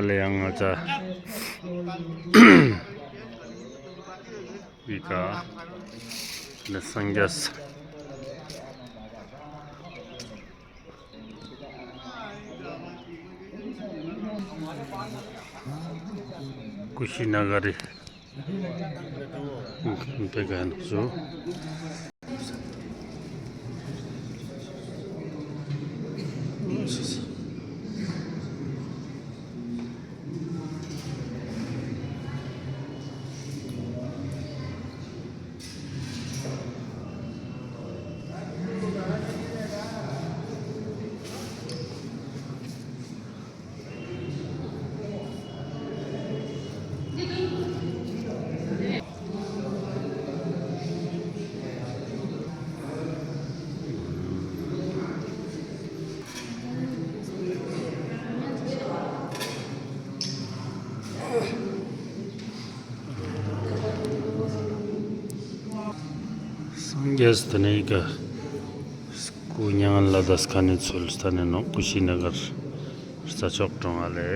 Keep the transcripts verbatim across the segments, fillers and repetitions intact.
ལེ་ཡང་ང་ཅ་བི་ཀ་ནི་སངས་རྒྱས། ཀུ་ཤི་ན་ག་རི། འདི་ག་ནོག་ཞུ། སངས་རྒྱས་དེ་ནས་ཀ་སྐུ་མྱ་ངན་ལས་འདས་ཁན་ནི་ཚུལ་ལྟ་ནས་ནོག་ཀུ་ཤི་ན་གར་རྩྭ་མཆོག་གྲོང་ང་ལེ།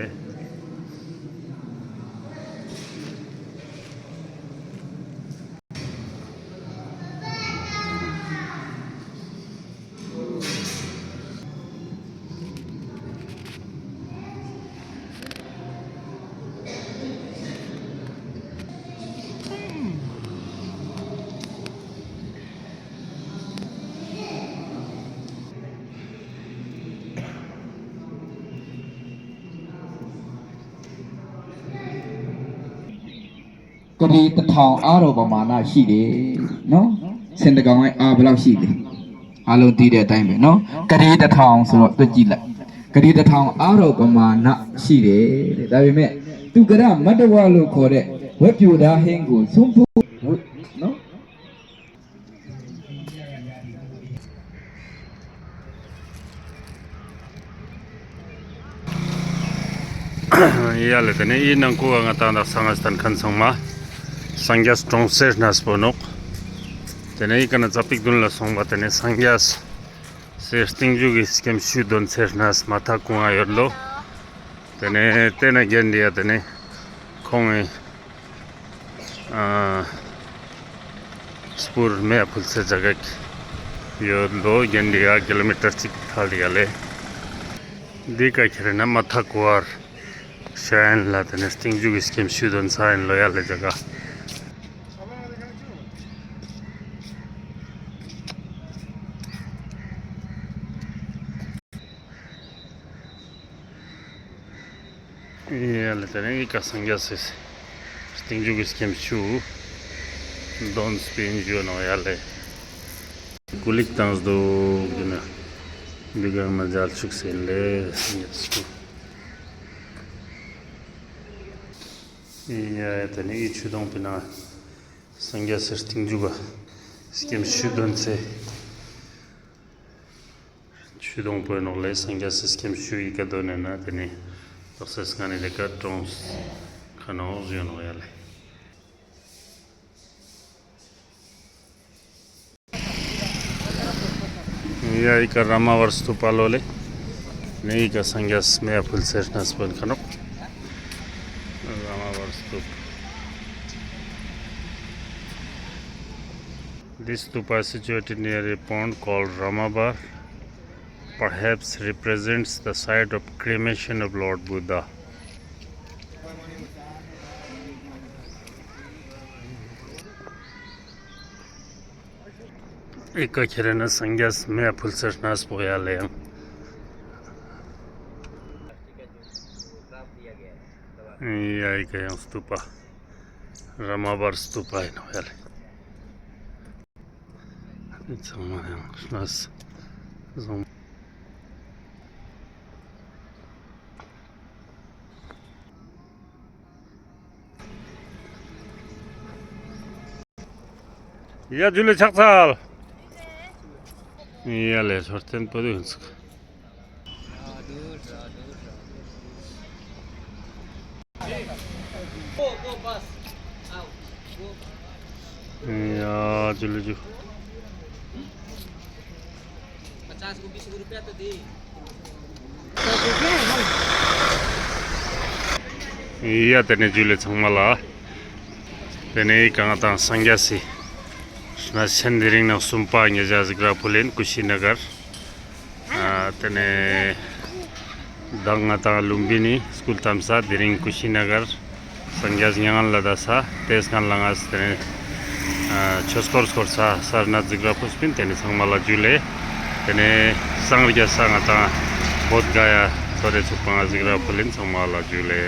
ཀ་རི་དང་ཐའོ་ཨ་རོ་པ་མ་ན་ཤི་རེ་ནོ། སེམས་དང་གང་བའི་ཨ་བ་ལག་ཤི་རེ། ཨ་ལོ་དུས་དེ་ཏེ་ཨིན་པས་ནོ། ཀ་རི་དང་ཐའོ་སོ་ཏོ་ཅི་ལ། ཀ་རི་དང་ཐའོ་ཨ་རོ་པ་མ་ན་ཤི་རེ། ད་བི་མེ། ཏུ་ཀ་ར་མ་ཏྲ་བ་ལོ་ཁོ་རེ། བ་ཀྱུ་ར་ཧེང་གུ་སུམ་པུ་ནོ། ཡ་ལེ། དེ་ནས་འི་ནང་ཀུ་ག་ང་ཏང་དག་ས་ང་སྟན་ཁན་ཚང་མ་སངས་རྒྱས་གྲོང་གསེབ་ནས་པོ་ནོག། དེ་ནས་འི་ཀ་ན་ཙ་པིག་དུན་ལ་སོང་པ་དེ་ནས་སངས་རྒྱས་སི་སྟིང་ཇུག་གི་སྐྱེམས་ཤུ་དོན་ཚེར་ནས་མ་ཐག་ཀུ་ང་ཡོད་ལོ། དེ་ནས་དེ་ན་གན་དི་ཡ་དེ་ནས་ཁོང་ངི་ཨ་སྤུར་མེ་ཕུལ་སའི་ཇ་ག་ཡོད་ལོ། གན་དི་ཡ་ཀི་ལོ་མི་ཊར་གཅིག་ཁ་ལ་ཡ་ལེ། འདི་ཀ་ཁྱེར་ན་མ་ཐག་ཀུ་བར་ཤ་ཡན་ལ་དེ་ནས་སྟིང་ཇུག་གི་སྐྱེམས་ཤུ་དོན་ས་ཡིན་ལོ་ཡ་ལེ་ཇ་ག། ཡ་ལེ། དེ་ནས་འི་ཀ་སངས་རྒྱས་སི་སྟིང་ཇུག་གི་སྐྱེམས་ཤུ་དོན་སྤེན་ཞུ་ནོག་ཡ་ལེ། ཀུ་ལིག་ཏང་སྡོད་གི་ན་འདི་ག་ང་མཇལ་ཅུག་སེ་ལེ་སངས་རྒྱས་སི། ཡ་དེ་ནས་འི་ཆུ་དོང་པི་ན་སངས་རྒྱས་སི་སྟིང་ཇུག་ག་སྐྱེམས་ཤུ་དོན་ཚེ། ཆུ་དོང་པོའི་ནོག་ལེ། སངས་རྒྱས་སི་སྐྱེམས་ཤུ་འི་ཀ་དོན་ན་དེ་ནས་དག་ས་སྔ་ནས་དེ་ཀ་གྲོངས་ཁ་ནོག་ཞུ་ནོག་ཡ་ལེ། ཡ་འི་ཀ་ར་མ་བར་སྟུ་པ་ལོ་ལེ། ནས་འི་ཀ་སངས་རྒྱས་མེ་ཕུལ་སའི་ནས་པོ་ཁ་ནོག། ར་མ་བར་སྟུ་པ། This stupa is situated near a pond called Ramabar, perhaps represents the site of cremation of Lord Buddha. འི་ཀ་ཁྱེར་ན་སངས་རྒྱས་མེ་ཕུལ་སའི་ནས་པོ་ཡ་ལེ་ཡང་། ཡ་འི་ཀ་ཡང་སྟུ་པ། ར་མ་བར་སྟུ་པ་ཡིན་ནོག་ཡ་ལེ། ཚང་མ་ཡང་ཤ་ནས་བཟང་། ཡ་ཇུ་ལེ་ཕྱག་འཚལ། ཡ་ལེ་ཚོར་ཏེན་པོ་དུ་ཡོང་ཚུགས། ཡ་ཇུ་ལེ་ཇུ། पचास को बीस को रुपया तो दे। ཡ་ཏེ་ནེ་ཇུ་ལེ་ཚང་མ་ལ། ཏེ་ནེ་ཡི་ཀ་ང་ཏང་སངས་རྒྱས་སི་གནས་ཆེན་དེ་རིང་ནང་གསུམ་པ་ཉེ་ཞ་གཟིགས་ར་ཕུལ་ཨིན་ཀུ་ཤི་ན་གར། ཨ་ཏེ་ནེ་མདང་ང་ཏང་ལུམ་བི་ནི་སྐུལ་ཏམ་ས་དེ་རིང་ཀུ་ཤི་ན་གར་སངས་རྒྱས་མྱ་ངན་ལས་འདས་ས་ཏེ་སྔན་ལ་ང་ཏེ་ནེ་ཨ་ཆོས་འཁོར་སྐོར་ས་སར་ནཱཐ་གཟིགས་ར་ཕུལ་པིན། ཏེ་ནེ་ཚང་མ་ལ་ཇུ་ལེ། ཏེ་ནེ་སངས་རྒྱས་ས་ང་ཏང་བོདྷ་ག་ཡ་ཐོ་རེ་ཚུགས་པ་ང་གཟིགས་ར་ཕུལ་ཨིན། ཚང་མ་ལ་ཇུ་ལེ།